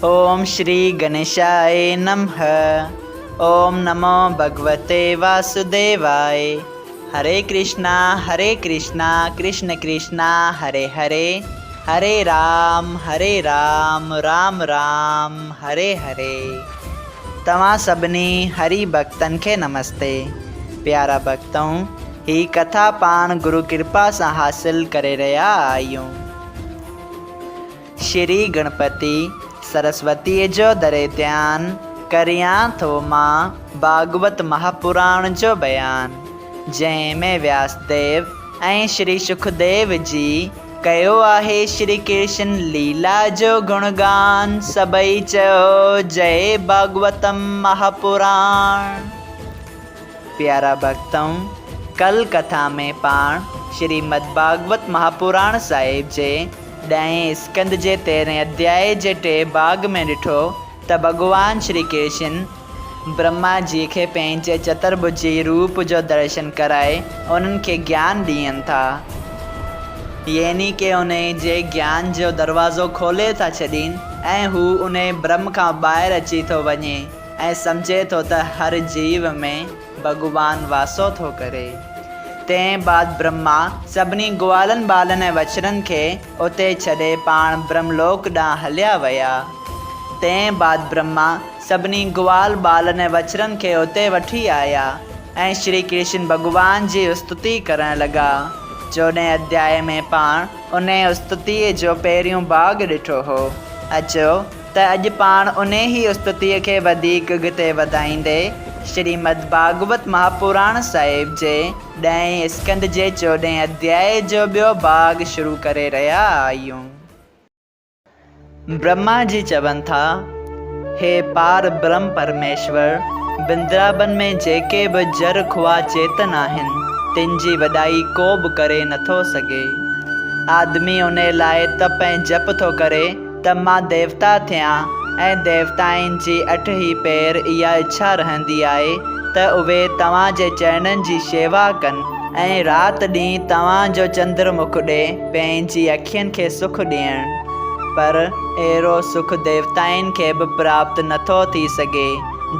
اوم شري گنيشاء نمھ اوم نمو ڀڳوتي واسوديواء هري ڪرشنا هري ڪرشنا ڪرشن ڪرشنا هري هري هري رام هري رام رام رام هري هري. توهان سڀني هري ڀڳتن کي نمستي. پيارا ڀڳتؤ هي ڪٿا پاڻ گرو ڪرپا سان حاصل ڪري رهيا آهيون. شري گڻپتي سرسوتيء جو دري ڌيان ڪريان ٿو مان ڀاڳوت مهاپراڻ جو بيان، جنهن ۾ وياسديو ۽ شري شڪديو جي ڪيو آهي شري ڪرشن ليلا جو گڻگان، سڀئي چئو جئي ڀاڳوتم مهاپراڻ. پيارا ڀڳتؤ! ڪل ڪٿا ۾ پاڻ شريمد ڀاڳوت مهاپراڻ صاحب جي ڏهين اسڪنڌ جي تيرهين اڌيائي جي ٽئين ڀاڳ ۾ ڏٺو ته ڀڳوان شري ڪرشن برهما جي کي پنهنجي چترڀجي روپ جو درشن ڪرائي انهن کي گيان ڏين ٿا. يعني ڪي انهي جي گيان جو دروازو کولي ٿا ڇڏين ۽ هو انهي برهم کان ٻاهر اچي ٿو وڃي. ۽ سمجهي ٿو ته هر جيو ۾ ڀڳوان واسو ٿو ڪري. تنهن بعد برهما سڀني گوالن ٻالن ۽ وڇڙن کي اتي ڇڏي پاڻ برهملوڪ ڏانهن هليا ويا. تنهن بعد برهما سڀني گوال ٻالن ۽ وڇڙن کي اتي وٺي آيا ۽ شري ڪرشن ڀڳوان جي استتي ڪرڻ لڳا. چوڏهين اڌيائي ۾ پاڻ انهيء استتيء جو پهريون ڀاڳ ڏٺو هو. اچو ته اڄ پاڻ انهي استتيء کي وڌيڪ اڳتي وڌائيندي شريمد ڀاڳوت مهاپراڻ صاحب جي ڏهين اسڪنڌ جي چوڏهين اڌيائي جو ٻيو ڀاڳ شروع ڪري رهيا آهيون. برهما جي چون ٿا، هي پار برهم پرميشور، بندرابن ۾ جيڪي به جر خواه چيتن آهن، تن جي وڏائي ڪو به ڪري نٿو سگهي. آدمي انهي لاء تپ ۽ جپ ٿو ڪري ته مان ديوتا ٿيان ۽ ديوتائن جي اٺ ئي پهر اها اڇا رهندي آهي ته اهي توهان جي چرڻن جي شيوا ڪن ۽ رات ڏينهن توهان جو چندر مک ڏي پنهنجي اکين کي سک ڏيڻ. پر اهڙو سک ديوتائن کي به پراپت نٿو ٿي سگهي،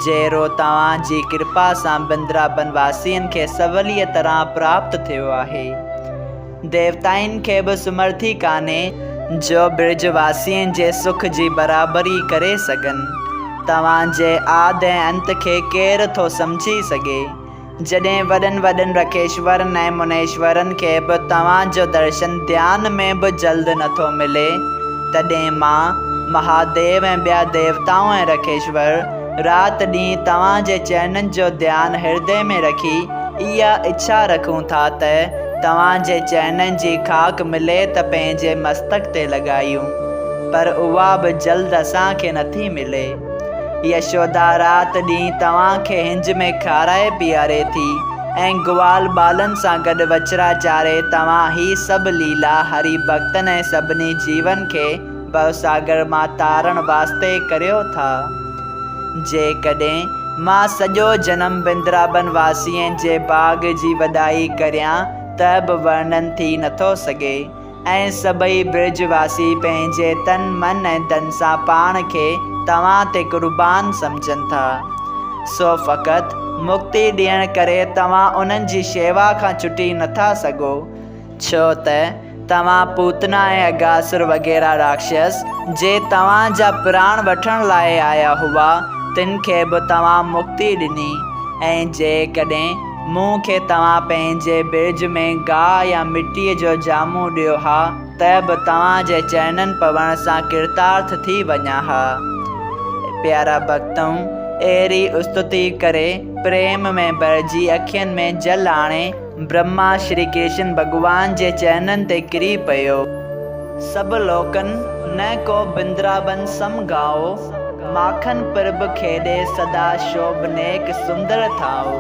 جهڙو توهان جي ڪرپا سان بندرابن واسين کي سوليء طرح پراپت ٿيو آهي. ديوتائن کي به سمرٿي ڪانهي جو برج واسين جي سک جي برابري ڪري سگهن. توهان جي آد ۽ انت کي ڪير ٿو سمجهي سگهي؟ جڏهن وڏن وڏن رکيشورن ۽ منيشورن کي به توهان جو درشن ڌيان ۾ به جلد نٿو ملي، تڏهن مان، مهاديو ۽ ٻيا ديوتائون ۽ رکيشور، رات ڏينهن توهان جي چرنن جو ڌيان هردي ۾ رکي اها اڇا رکون ٿا ته توهان جي چرنن جي خاڪ ملي ته پنهنجي مستڪ تي لڳايون، پر اها به جلد اسان کي نٿي ملي. يشودا رات ڏينهن توهان کي هنج ۾ کارائي پياري ٿي ۽ گوال ٻالن سان گڏ وڇڙا چاري توهان هي سڀ ليلا هري ڀڳتن ۽ سڀني جيون کي ڀوساگر مان تارڻ واسطي ڪريو ٿا. جيڪڏهن مان سڄو جنم بندرابن واسين جي باغ جي وڏائي ڪريان ته به ورڻن ٿي نٿو سگهي ۽ سڀئي برج واسي پنهنجي تن من ۽ ڌن سان پاڻ کي توهان تي قربان سمجهن ٿا. سو فقط مڪتي ڏيڻ ڪري توهان انهن جي شيوا کان ڇٽي نٿا سگهو. ڇو ته توهان پوتنا ۽ اگاسر وغيره راڪشس، جي توهان جا پراڻ وٺڻ لاء آيا هئا، تن کي به توهان مڪتي ڏني، ۽ جيڪڏهن مون کي توهان پنهنجي برج ۾ گاهه يا مٽيء جو جامو ڏيو ها، ته به توهان جي چرنن پوڻ سان ڪرتارٿ ٿي وڃان ها. پيارا ڀڳتؤ! اهڙي استتي ڪري، پريم ۾ ڀرجي اکين ۾ جل آڻي، برهما شري ڪرشن ڀڳوان جي چرنن تي ڪري پيو. سڀ لوڪن نه ڪو بندرابن سم گائو، ماکن پرڀ کيڏي سدا شوڀنيڪ سندر ٿائو.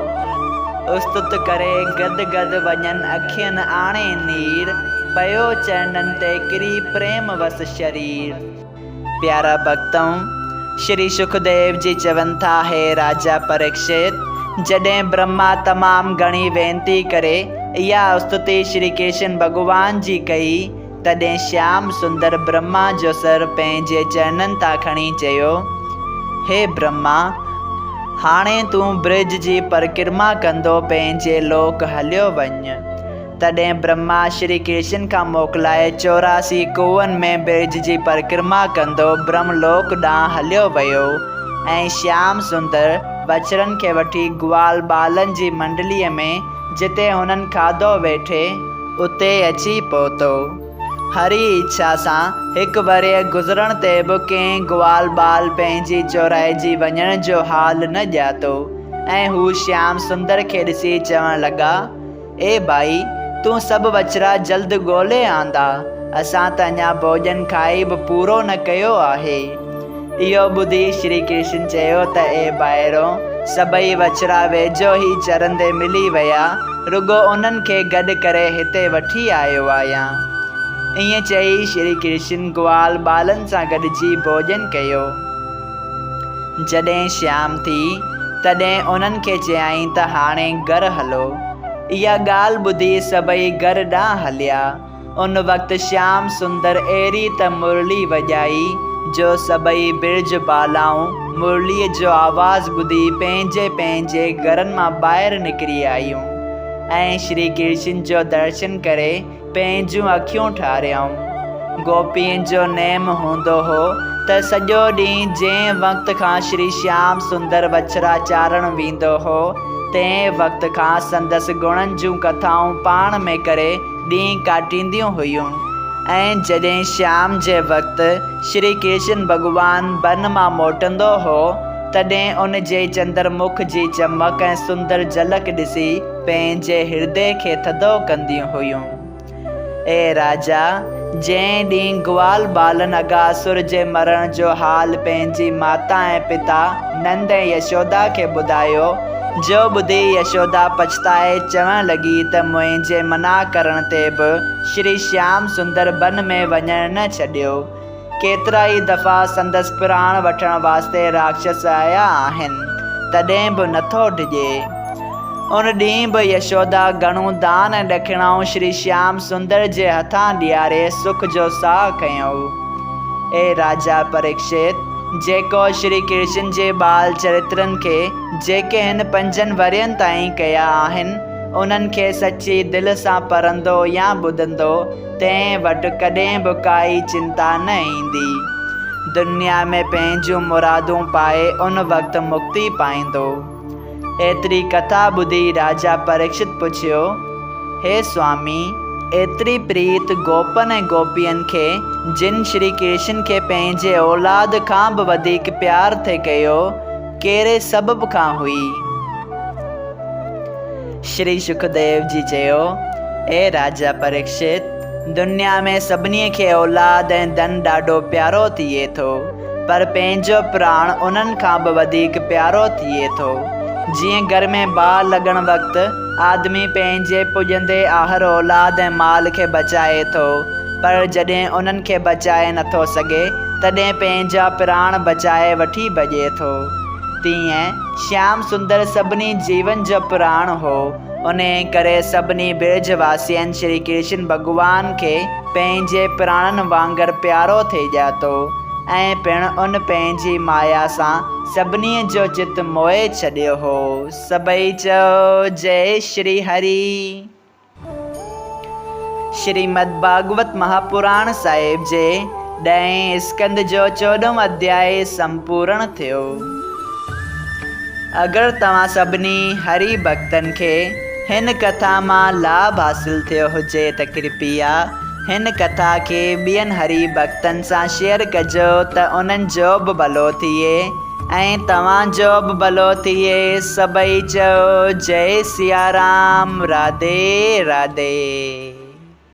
استت ڪري گد گد وڃن اکين آڻي نير، پيو چرنن تي ڪري پريم وس شرير. پيارا ڀڳتؤ! شري شڪديو جي چون ٿا، هي راجا پريڪشت! جڏهن برهما تمام گهڻي وينتي ڪري اها استتي شري ڪرشن ڀڳوان جي ڪئي، تڏهن شيام سندر برهما جو سر پنهنجي چرنن تان کڻي چيو، هي برهما! هاڻي تون برج جي پرڪرما ڪندو پنهنجي لوڪ هليو وڃ. تڏهن برهما شري ڪرشن کان موڪلائي 84 ڪوهن ۾ برج جي پرڪرما ڪندو برهم لوڪ ڏانهن هليو ويو ۽ شيام سندر وڇڙن کي وٺي گوال ٻالن جي منڊليء ۾ جتي هنن کاڌو ويٺي، اتي اچي پهتو. هري اڇا سان هڪ ورهيه گذرڻ تي به ڪنهن گوال ٻال پنهنجي چورائجي وڃڻ جو حال نه ڄاتو ۽ هو شيام سندر کي ڏسي چوڻ لڳا، اي ڀائي! تون سڀ وڇڙا جلد ڳولي آندا، اسان ته اڃا ڀوڄن کائي به پورو نه ڪيو آهي. اهو ٻڌي شري ڪرشن چيو ته اي ڀائرو! سڀئي وڇڙا ويجهو ئي چرندي ملي ويا، رڳو انهن کي گڏ ڪري هتي وٺي آيو آهيان. ائين چئي شري ڪرشن گوال ٻالن سان گڏجي ڀوڄن ڪيو. جڏهن شيام ٿي، تڏهن انهن کي چيائين ته هاڻي گهر هلو. اها ڳالهه ٻڌي سڀئي گهر ڏانهن هليا. ان وقت شيام سندر اهڙي ته مرلي وڄائي، جو سڀئي برج بالائون مرليء جو آواز ٻڌي پنهنجي پنهنجي گهرن مان ٻاهر نڪري آيون ۽ شري ڪرشن جو درشن ڪري پنهنجون اکيون ٺاريائون. گوپين جو نيم هوندو هو ته سڄو ڏينهن جنهن وقت کان شري شيام سندر وڇڙا چارڻ ويندو هو، تنهن وقت کان سندس گڻن جون ڪٿائون پاڻ ۾ ڪري ڏينهن ڪاٽينديون هيون ۽ جڏهن شام جي وقت شري ڪرشن ڀڳوان بن مان موٽندو هو، تڏهن ان جي چندر مک جي چمڪ ۽ سندر جهلڪ ڏسي پنهنجي هردي کي ٿڌو ڪنديون هيون. اي راجا! جنهن ڏينهن گوال ٻالن اگاسر جي مرڻ جو حال پنهنجي ماتا ۽ پتا نند ۽ يشودا کي ٻڌايو، جو ٻڌي يشودا پڇتائي چوڻ لڳي ته منهنجي منع ڪرڻ تي به شري شيام سندر بن ۾ وڃڻ نه ڇڏيو. ڪيترائي دفعا سندس پراڻ وٺڻ واسطي راڪشس آيا آهن، تڏهن به نٿو ڊڄي. ان ڏينهن به يشودا گهڻو دان ۽ ڏکڻائون شري شيام سندر جي هٿان ڏياري سک جو ساهه کنيو. اي راجا پريڪشت! جيڪو شري ڪرشن جي ٻال چرترن کي، جيڪي هن پنجن ورهين تائين ڪيا آهن، انهن کي سچي دل سان پڙهندو يا ٻڌندو، تنهن وٽ ڪڏهن به ڪائي چنتا نه ايندي. دنيا ۾ پنهنجون مرادون پائي ان وقت مڪتي پائيندو. ايتري ڪٿا ٻڌي راجا پريڪشت پڇيو، هي سوامي! ايتري پريت گوپن ۽ گوپين کي، جن شري ڪرشن کي پنهنجي اولاد کان به وڌيڪ پيار ٿي ڪيو، ڪهڙي سبب کان هئي؟ شري شڪديو جي چيو، اي راجا پريڪشت! دنيا ۾ سڀني کي اولاد ۽ ڌن ڏاڍو پيارو ٿئي ٿو، پر پنهنجو پراڻ انهن کان به وڌيڪ پيارو ٿئي ٿو. جيئن گهر ۾ باهه لڳڻ وقت آدمي پنهنجي پڄندي آهر اولاد ۽ مال کي بچائي ٿو، پر جڏهن انهن کي بچائي نٿو سگهي، تڏهن پنهنجا پراڻ بچائي وٺي ڀڄي ٿو. تيئن شيام سندر سڀني جيون جو پراڻ هو. انهيء ڪري سڀني برج واسين شري ڪرشن ڀڳوان کي پنهنجي پراڻن وانگر پيارو ٿي ڄاتو ۽ پڻ ان پنهنجي مايا سان سڀني جو چت موهي ڇڏيو هو. سڀئي چئو جئي شري هري. شريمد ڀاڳوت مهاپراڻ صاحب جي ڏهين اسڪنڌ جو چوڏهون اڌيائي سمپورڻ ٿيو. اگر توهان سڀني هري ڀڳتن کي هن ڪٿا مان لاڀ حاصل ٿيو هجي ته ڪرپيا هن ڪٿا کي ٻين هري ڀڳتن سان شيئر ڪجو ته انهن جو به ڀلو ٿئي ۽ توهان جو به ڀلو ٿئي سڀئي چئو جئي سيارام راڌي راڌي.